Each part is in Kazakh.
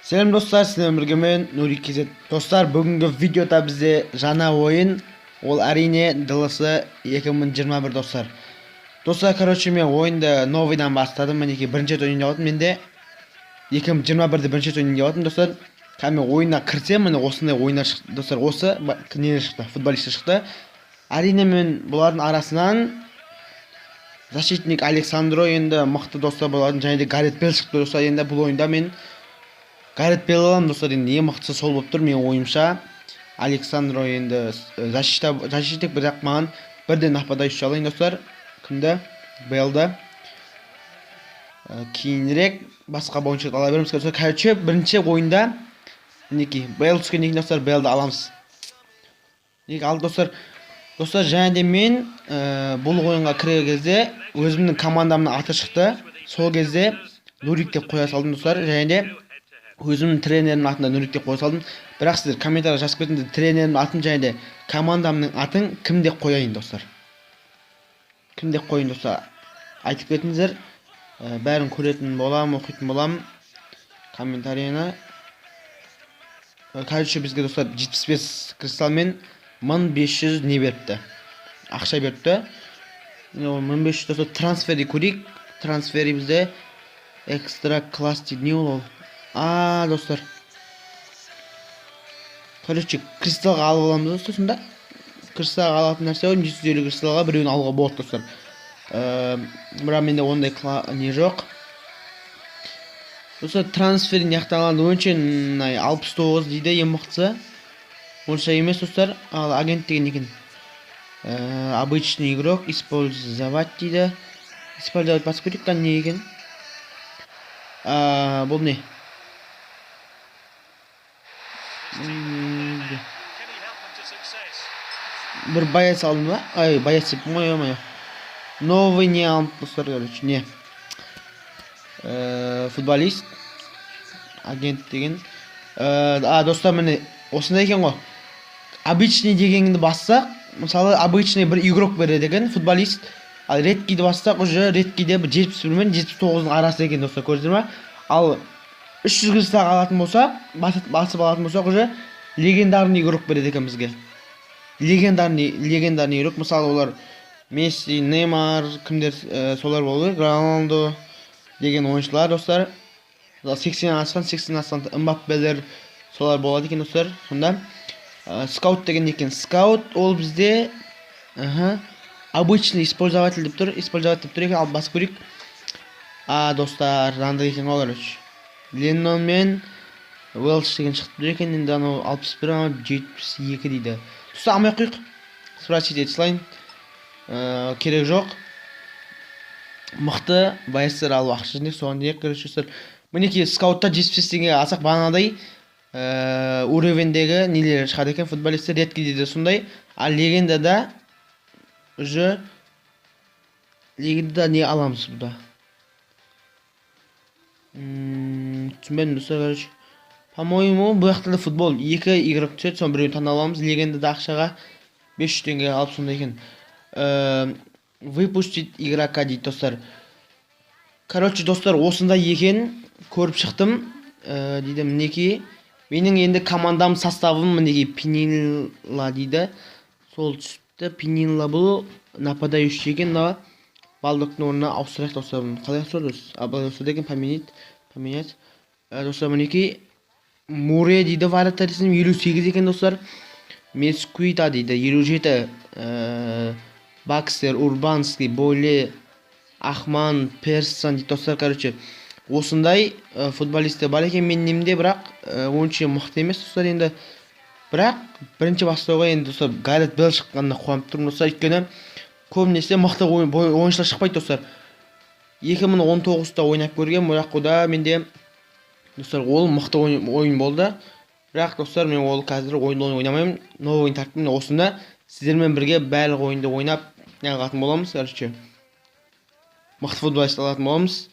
Сәлем, достар! Сіздермен бірге мен, Нурик KZ. Достар, бүгінгі видеода бізде жаңа ойын, ол, әрине, DLC 2021, достар. Достар, короче, мен ойынды новыйдан бастадым. Мінекей, бірінші рет ойнап жатырмын. Менде 2021-де бірінші рет ойнап жатырмын, достар. Қазір мен ойынға кірсем, міне, осындай ойындар шықты, достар. Осы нелер шықты, футболисттер шықты. Әрине, мен бұлардың арасынан защитник Александро енді мықты, достар, болатын және де Гарет Бейл шықты, достар. Енді бұл ойында мен Гарет Бейл аламын, достар. Енді ең мықтысы сол болып тұр менің ойымша. Александро енді защита, защитник, бірақ маған бірден нападающий алайын, достар. Кімді? Бейлді. Кейінірек басқа ойыншы ала береміз. Достар, короче, бірінші ойында, мінекей, Бейл түскеннен кейін, достар, Бейлді аламыз. Неге ал, достар? Достар, және де мен бұл ойынға кірер кезде өзімнің командамның аты шықты. Сол кезде Нурик деп қоя салдым, достар. Және де өзімнің тренерімнің атын да Нурик деп қоя салдым. Бірақ сіздер комментарий жазып кетіңдер, тренерімнің атын және де командамның атын кім деп қояйын, достар? Кім деп қояйын, достар? Айтып кетіңіздер. Бәрін көретін боламын, оқитын боламын комментарийні. Короче, бізге, достар, 75 кристалл мен 1500 не беріпті, ақша беріпті. Ол 1500, достар. Трансферді көрейік. Трансфері бізде экстра класс дейді. Не ол? А, достар, короче, кристаллға алып аламыз, достар. Сонда кристаллға алатын нәрсе ғой, 750 кристаллға біреуін алуға болады, достар. Бірақ менде ондай не жоқ, достар. Трансфер мына жақтан алады. Онша мына 69 дейді, ең мықтысы онша емес, достар. Ал агент деген екен. Обычный игрок, использовать дейді. Использовать басып көрейік, не екен? Бұл не? Бір боец алдым ба? Ай, боец деппін ғой, ё-моё. Новый не алып, достар, короче, не. Футболист. Агент деген. А, достар, міне, осындай екен ғой. Обычный дегенді бассақ, мысалы, обычный бір игрок береді екен, футболист. Ал редкийді бассақ, уже редкийде бір 71 мен 79-дың арасы екен, достар, көрдіңіздер ма? Ал 300 кристалл алатын болсақ, басып алатын болсақ, уже легендарный игрок береді екен бізге. Легендарный игрок, мысалы, олар Месси, Неймар, кімдер, солар болу керек, Роналдо деген ойыншылар, достар. Мысалы, 80 асқан, 80 асқан Мбаппелер, солар болады екен, достар. Сонда скаут деген не екен? Скаут ол бізде, аха, обычный использователь деп тұр, использовать деп тұр екен, ал басып көрейік. А, достар, мынандай екен ғой, короче. Леннон мен Уэлш деген шығып тұр екен. Енді анау 61, анау 72 дейді. Достар, алмай ақ қояйық. Спросить ете салайын. Керек жоқ. Мықты боецтер алу ақша жинайық, соған дейік, короче, достар. Мінекей, скаутта 75 теңге алсақ, бағанағыдай уровеньдегі нелер шығады екен, футболисттер. Редкийде де сондай. Ал легендада уже, легендада не аламыз бұнда? Түсінбедім, достар, короче. По-моему, бұл жақта да футбол екі игрок түседі, соның біреуін таңдап аламыз. Легендада ақшаға 500 теңге алып, сондай екен. Выпустить игрока дейді, достар. Короче, достар, осындай екен, көріп шықтым. Дейді, мінекей. Менің енді командам, составым, мінекей, Пинилла дейді. Сол түсіпті. Пинилла бұл нападающий екен, мына Балдоктың орнына ауыстырайық, достар. Бұны қалай ауыстырады? А, былай ауыстырады екен, поменять, поменять. Достар, мінекей, Муре дейді, вратарь 58 екен, достар. Мескуита дейді, 57. Бакстер, Урбанский, Бойле, Ахман, Персон дейді, достар. Короче, осындай футболисттер бар екен менің немде, бірақ онша мықты емес, достар, енді. Бірақ бірінші бастауға енді, достар, Гарет Бейл шыққанына қуанып тұрмын, достар. Өйткені көбінесе мықты ойыншылар шықпайды, достар. 2019-да ойнап көрген, бірақ ода менде, достар, ол мықты ойын болды. Бірақ, достар, мен ол қазір ойын ойнамаймын. Новый ойын тарттым. Осында сіздермен бірге барлық ойынды ойнап не қылатын боламыз, короче. Мықты футболист алатын боламыз.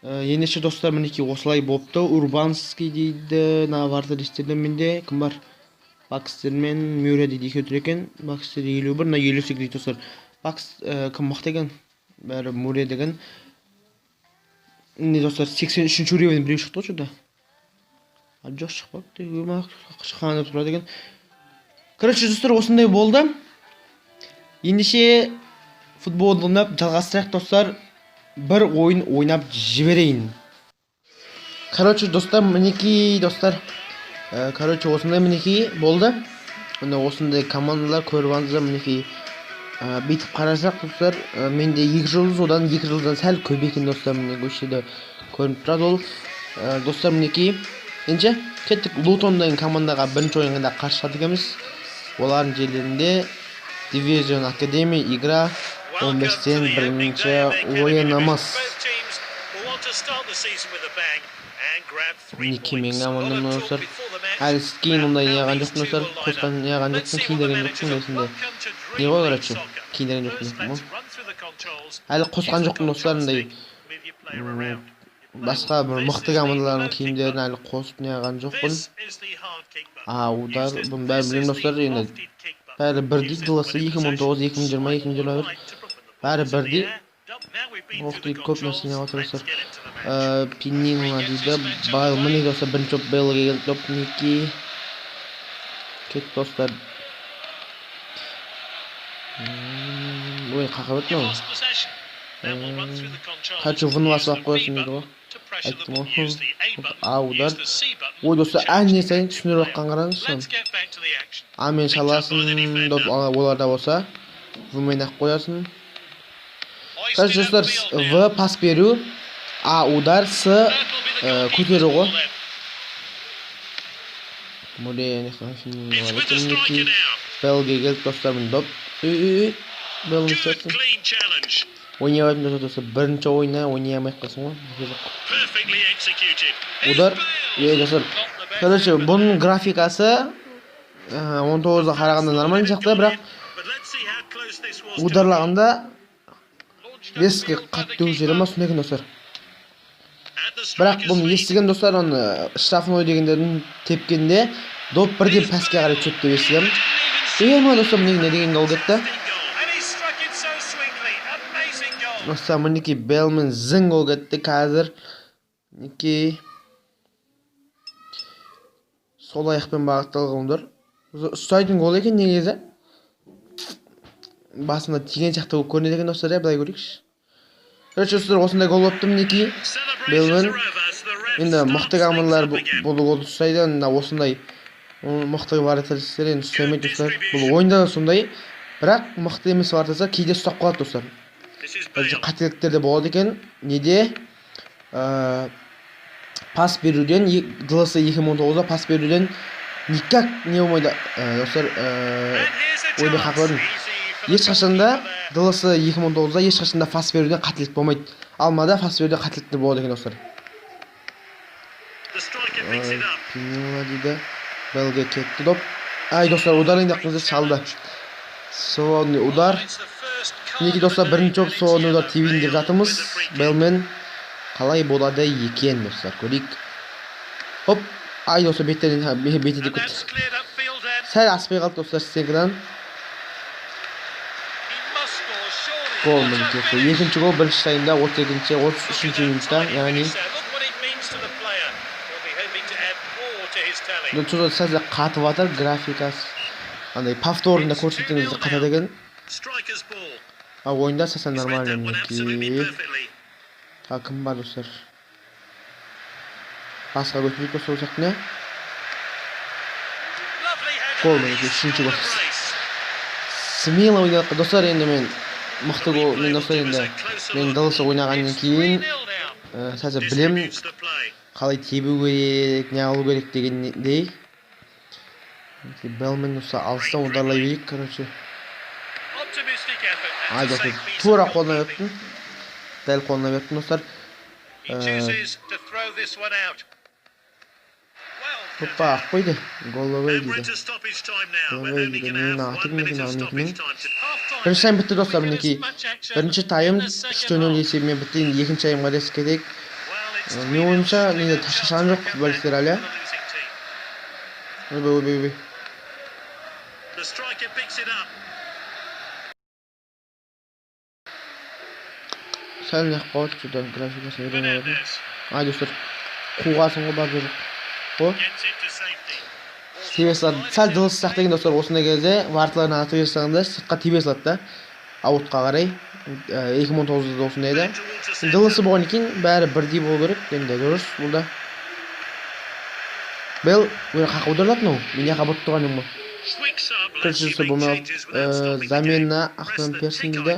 Ендеше, достар, мінекей, осылай болыпты. Урбанский дейді, мына вратарьстерден менде кім бар? Бакстер мен Мюре дейді, екеуі тұр екен. Бакстер 51, мына 58 дейді, достар. Бакс кім мықты екен? Бәрі Муре деген. Не, достар, 83 уровень біреу шықты ғой что-то. Жоқ, шықпапты. Шыққан деп тұрады екен. Короче, достар, осындай болды. Ендеше футболды ойнап жалғастырайық, достар. Бір ойын ойнап жіберейін. Короче, достар, мінекей, достар. Короче, осындай, мінекей, болды. Міне, осындай командалар көріп алыңыздар, мінекей. Бүйтіп қарасақ, достар, менде 2 жұлдыз, одан 2 жұлдыздан сәл көп екен, достар, міне, осы жерде көрініп тұрады ол. Достар, мінекей. Ендеше кеттік, Лутон деген командаға бірінші ойында қарсы шығады екенбіз. Олардың жерлерінде Division Academy игра 15-тен бірінші ойынымыз. Мінекей, менің командам, достар. Әлі кейін ондай не қылған жоқпын, достар. Қосқан не қылған жоқпын, киіндірген жоқпын осындай. Не ғой, короче, киіндірген жоқпын. Әлі қосқан жоқпын, достар, мындай басқа бір мықты командалардың киімдерін әлі қосып не қылған жоқпын. Удар, бұның бәрін білемін, достар, енді бәрі бірдей, DLC 2019, 2020, 2021 бәрі бірдей. Ох, дейді, көп нәрсе не отыр, достар. Пинила дейді. Байл, міне, достар, бірінші топ Бейлге келді топ, мінекей. Кетті, достар. Ой, қақап өтті мынау. Короче, вны басып алып қоясың дейді ғой. Айттым ғой. А, удар. Ой, достар, әне сайын түсіндіріп жатқан, қараңызшы. А мен шаласың, доп оларда болса, В мен ақ қоясың. Короче, достар, В пас беру, А удар, С көтеру ғой. Белге келді, достар, міне доп. Үй, Белл не істерсің? Ойнай алмайтын, достар, бірінші ойына ойнай алмай қалсың ғой. Удар. Ей, достар. Короче, бұның графикасы 19-ға қарағанда нормально сияқты, бірақ ударлағанда резко қатты теуіп жібере ма, сондай екен, достар. Бірақ бұны естіген, достар, оны штрафной дегендердің тепкенде доп бірден пәске қарай түседі деп естігемін. Ей, ма, достар, міне, не деген гол кетті. Достар, мінекей, Белмен зың гол кетті қазір. Мінекей. Сол аяқпен бағытталған удар. Ұстайтын гол екен негізі. Басына тиген сияқты болып көрінеді екен, достар, иә, былай көрейікші. Короче, достар, осындай гол болыпты, мінекей. Белмен. Енді мықты командалар бұл голды ұстайды. Енді осындай мықты вратарьлар енді ұстаймайды, достар. Бұл ойында да сондай, бірақ мықты емес вратарьлар кейде ұстап қалады, достар. Қателіктер де болады екен. Неде? Пас беруден, DLC 2019-да пас беруден никак не болмайды, достар, ойды қақладым. Ешқашанда DLC 2019-да ешқашанда пас беруден қателік болмайды. Алмада пас беруден қателіктер болады екен, достар. Пинила дейді. Белге кетті доп. Ай, достар, ударын деп қойса шалды. Свободный удар. Мінекей, достар, бірінші топ свободный удар тебейін деп жатырмыз. Белмен қалай болады екен, достар, көрейік. Хоп. Ай, достар, беттерден беті деп кетті. Сәл аспай қалды, достар, стенкадан. Гол, мінекей. Екінші гол бірінші таймда, 32-ші, 33-ші минутта, яғни бұл сәл қатып жатыр графикасы. Андай повторында көрсеткен кезде қатады екен. А ойында сәл нормально, мінекей. Та кім бар, достар? Басқа көтерейік, достар, ол жақты не? Гол, мінекей, үшінші гол. Смело ойнадық, достар, енді мен мықты гол, мен, достар, енді мен DLC ойнағаннан кейін сәл білемін қалай тебу керек, не алу керек дегендей. Белмен, достар, алыстан ударлай берейік, короче. Ай, достар, тура қолына беріппін. Дәл қолына беріппін, достар. Хоппа, ақ қойды. Головой дейді. Головой дейді. Мен аты кім екен, ағын. Бірінші тайм бітті, достар, мінекей. Бірінші тайм 3-0 есебімен бітті. Енді екінші таймға рес кетейік. Менің ойымша, неде шашқан жоқ футболисттер әлі. Ойбай, ойбай, ойбай. Сәл неғып қалды, что-то графикасын үйрене алмадым. Ай, достар, қуғасың ғой, бар жоқ. О. Тебе салады. Сәл дылыссақ деген достар, осындай кезде вартыларын атып жасағанда сыртқа тебе салады да. Аутқа қарай. 2019-да осындай да. Дылысы болғаннан кейін бәрі бірдей болу керек. Енді дұрыс бұл да. Бел, ой, қаққа аударылады мынау. Мен жаққа бұрып тұрған едім ғой. Короче, болмай қалды. Замена Ахман Персин дейді.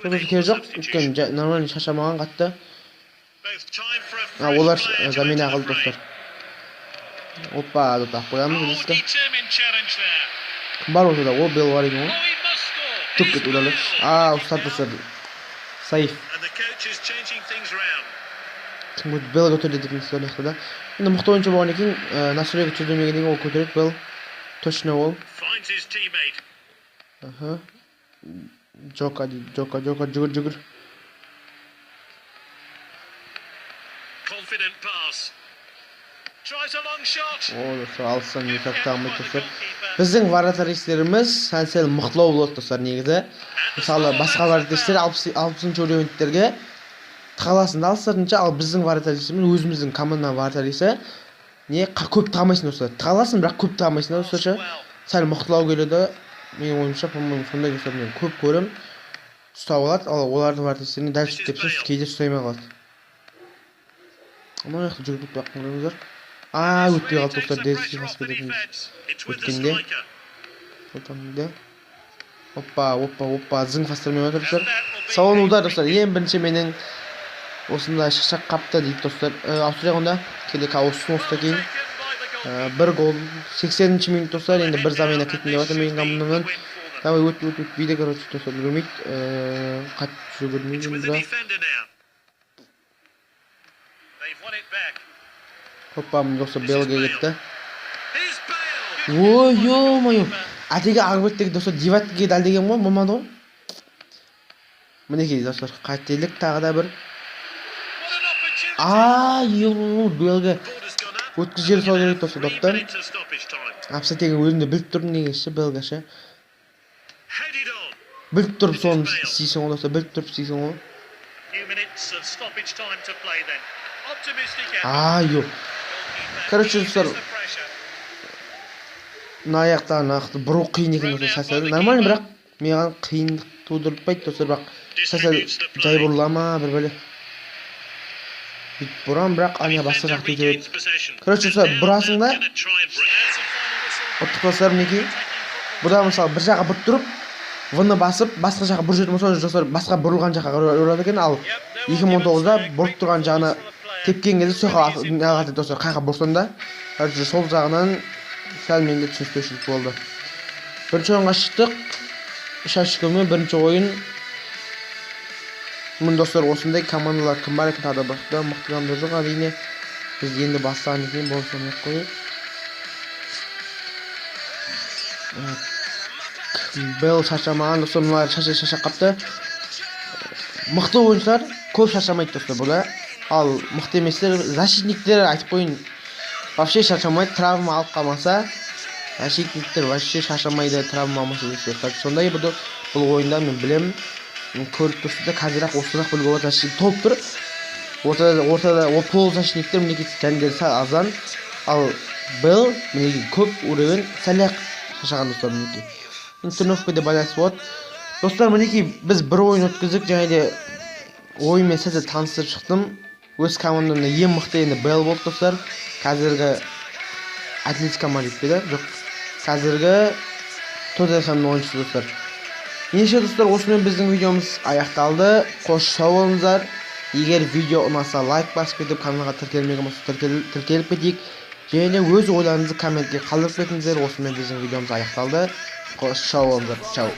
Жоқ, керек жоқ. Өйткені нормально шаршамаған қатты. Олар замена қылды достар. Опа, деп қоямыз резко. Кім бар ортада? О, Бел бар екен ғой. Түк кетіп удалды. А, ұстады достар. Саиф. Кім Бел көтерді деп достар да. Енді мықты ойыншы болғаннан кейін настройка түсірмегеннен кейін ол көтереді Бел. Точно ол. Аха. Джока дейді. Джока, Джока, жүгір, жүгір. О, достар, алыстан екі апта алмайды достар. Біздің вратарьлеріміз сәл-сәл мықтылау болады достар негізі. Мысалы, басқа вратарьлер 60-шы уровеньдерге тығыласың да алыстарынша, ал біздің вратарьлеріміз өзіміздің команданың вратарьлері не көп тығамайсың достар. Тығыласың, бірақ көп тығамайсың да достар. Сәл мықтылау келеді. Менің ойымша, по-моему, сондай достар, мен көп көрем. Ұстап алады, ал олардың вратарьлеріне дәл сөйтіп кейде ұстай алмай қалады. Мына жақта жүгіріп кетпей ақ қойыңыздар. А, өтпей қалды достар, дерсіз басып кететінбіз. Өткенде. Отамды. Опа, опа, опа, зың фастырмай отыр достар. Салон удар достар. Ең бірінші менің осындай шашақ қапты дейді достар. Аустрия онда келе ауыссын осыдан кейін. Бір гол 80-ші минут достар. Енді бір замена кеттім деп жатыр менің командамнан. Давай өт, өт, өт, биде, короче, достар, үлгермейді. Қатты жүгірмейді бірақ. Опа, міне достар, Белгия кетті. Ой, ё-моё. Әтеге Арбеттегі достар, Диватке дәл деген ғой, болмады ғой. Мінекей достар, қателік тағы да бір. А, ё-моё, Белгия өткізіп жібере салу керек достар допты. Апса деген өзім де біліп тұрдым негізі, Белгия ше. Біліп тұрып соны істейсің ғой достар, біліп тұрып істейсің ғой. А, ё. Короче, достар, мына аяқтан нақты бұру қиын екен достар, сәл-сәл. Нормально, бірақ маған қиындық тудыртпайды достар, бірақ сәл-сәл жай бұрыла ма, бір бәле. Бүйтіп бұрам, бірақ ана басқа жақта өте береді. Короче, достар, бұрасың да, ұттық достар, мінекей. Бұда мысалы бір жаққа бұрып тұрып, В-ны басып, басқа жаққа бұрып жүретін болса, достар, басқа бұрылған жаққа ұрады екен, ал 2019-да бұрып тұрған жағына тепкен кезде сол жаққа неғады достар, қай жаққа бұрсаң да, короче, сол жағынан сәл менде түсініспеушілік болды. Бірінші ойынға шықтық. 3 очкомен бірінші ойын. Міне достар, осындай командалар кім бар екен, тағы да мықты, мықты команда жоқ әрине. Біз енді бастаған екен, болса ақ қояйық. Бел шаршамаған достар, мыналар шаршап қапты. Мықты ойыншылар көп шаршамайды достар бұда. Ал мықты еместер, защитниктер айтып қояйын, вообще шаршамайды, травма алып қалмаса, защитниктер вообще шаршамайды, травма алмаса достар. Сондай бұл ойында мен білемін, көріп тұрсыздар, қазір ақ осыны ақ білуге болады. Защитник толып тұр. Ортада ол полузащитниктер мінекей жәндері сәл азан. Ал Бел мінекей көп уровень сәл ақ шаршаған достар мінекей. Енді тренировкада байланысты болады. Достар, мінекей біз бір ойын өткіздік, және де ойынмен сәл-сәл таныстырып шықтым. Өз командамда ең мықты енді Бел болды достар. Қазіргі Атлетико Мадрид пе еді? Жоқ. Қазіргі Тоттенхэмнің ойыншысы достар. Ендеше достар, осымен біздің видеомыз аяқталды. Қош сау болыңыздар. Егер видео ұнаса лайк басып кетіп, каналға тіркелмеген болса тіркеліп кетейік. Және де өз ойларыңызды комментке қалдырып кетіңіздер. Осымен біздің видеомыз аяқталды. Қош сау болыңыздар. Чао.